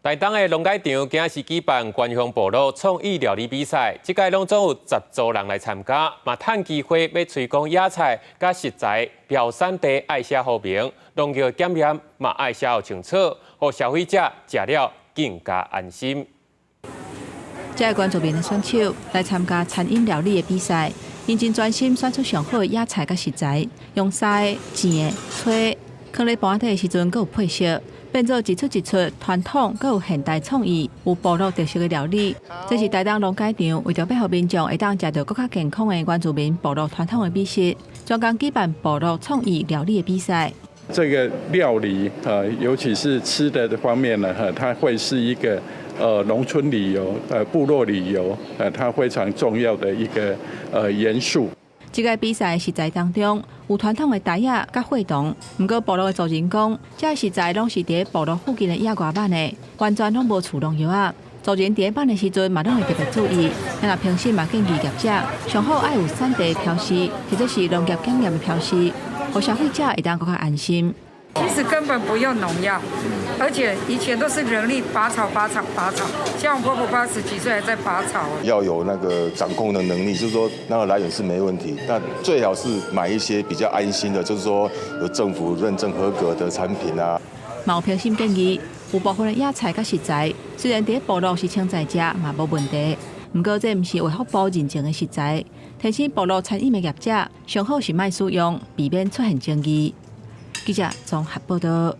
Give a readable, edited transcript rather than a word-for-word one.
台東的農改場今仔日舉辦原鄉部落創意料理比賽，這屆攏總有10組人來參加，嘛趁機會欲推廣野菜佮食材標產地愛寫好明，農藥檢驗嘛愛寫予清楚，予消費者食了更加安心。這个原住民的選手來參加餐飲料理的比賽，𪜶真專心選出上好的野菜佮食材，用曬的、煎的、炊的，囥咧盤底的時陣，閣有配色，變做一出一出傳統，閣有現代創意、有部落特色的料理。這是台東農改場為著欲予民眾會當食著閣較健康的原住民部落傳統的美食，專工舉辦部落創意料理的比賽。這個料理，尤其是吃的方面呢，它會是一個農村旅遊、部落旅遊，它非常重要的一個元素。這個比賽食材當中有傳統的袋仔佮血腸，毋過部落的族人講，這食材攏是佇部落附近的野外塍的，完全攏無施農藥仔。族人佇咧塍的時陣嘛，攏會特別注意。若評審嘛建議業者上好愛有產地標示，或者是農業檢驗的標示，予消費者會當閣較安心。其實根本不用農藥，而且以前都是人力拔草、拔草、拔草，像我婆婆80幾歲還在拔草。要有那個掌控的能力，就是說那個來源是沒問題，但最好是買一些比較安心的，就是說有政府認證合格的產品啊。嘛有評審建議，有部分的野菜佮食材，雖然佇部落是穿在食嘛無問題，毋過這毋是衛福部認證的食材，提醒部落餐飲的業者，上好是莫使用，避免出現爭議。記者綜合報道。